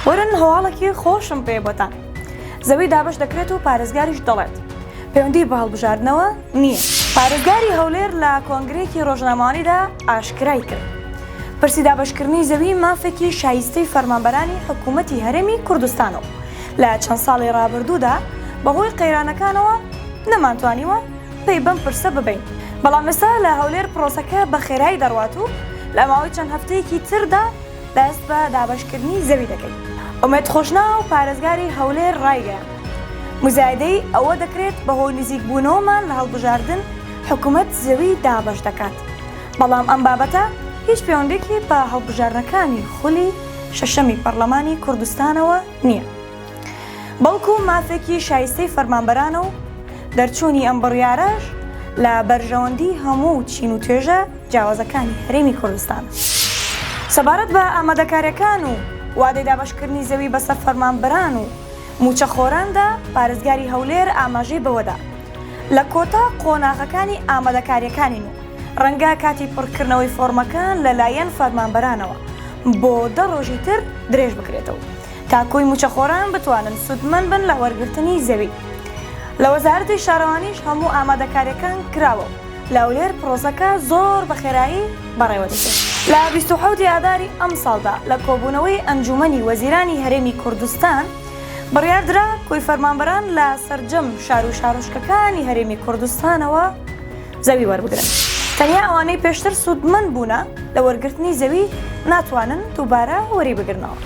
وەرن هەواڵێکی خۆشم پێ بۆتان. زەوی دابەش دەکرێت و پارێزگاریش دەڵێت، پەیوەندی بە هەڵبژاردنەوە نییە. پارێزگاری هەولێر لە کۆنگرەیەکی ڕۆژنامەوانیدا ئاشکرای کرد، پرسی دابەشکردنی زەوی مافێکی شایستەی فەرمانبەرانی حکوومەتی هەرێمی کوردستانە و لە چەند ساڵی ڕابردوودا بەهۆی قەیرانەکانەوە نەمانتوانیوە پەی بەم پرسە ببەین، بەڵام ئێستا لە هەولێر پرۆسەکە بە خێرایی دەڕوات و لە ماوەی چەند هەفتەیەکی تردا دەست بە دابەشکردنی زەوی دەکەین. ئومێد خۆشناو، پارێزگاری هەولێر ڕایگەیاند، موزایدەی ئەوە دەکرێت بەهۆی نزیکبوونەوەمان لە هەڵبژاردن حکومەت زەوی دابەش دەکات، بەڵام ئەم بابەتە هیچ پەیوەندییەکی بە هەڵبژاردنەکانی خولی شەشەمی پەڕلەمانی کوردستانەوە نییە، بەڵکو مافێکی شایستەی فەرمانبەرانە و دەرچوونی ئەم بڕیارەش لە بەرژەوەندی هەموو چین و توێژە جیاوازەکانی هەرێمی کوردستانە. سەبارەت بە ئامادەکارییەکان و وادەی دابەشکردنی زەوی بەسەر فەرمانبەران و مووچەخۆراندا، پارێزگاری هەولێر ئاماژەی بەوەدا، لە کۆتا قۆناغەکانی ئامادەکارییەکانین و ڕەنگە کاتی پڕکردنەوەی فۆڕمەکان لەلایەن فەرمانبەرانەوە بۆ دە ڕۆژی تر درێژ بکرێتەوە تا کۆی مووچەخۆران بتوانن سوودمەند بن لە وەرگرتنی زەوی. لە وەزارەتی شارەوانیش هەموو ئامادەکارییەکان کراوە و لە هەولێر پرۆسەکە زۆر بە خێرایی بەڕێوەدەچێت. لە 27 ی ئاداری ئەمساڵدا لە کۆبوونەوەی ئەنجوومەنی وەزیرانی هەرێمی کوردستان بڕیاردرا کۆی فەرمانبەران لە سەرجەم شار و شارۆچکەکانی هەرێمی کوردستانەوە زەوی وەربگرن. تەنیا ئەوانەی پێشتر سوودمەند بوونە لە وەرگرتنی زەوی ناتوانن دووبارە وەریبگرنەوە.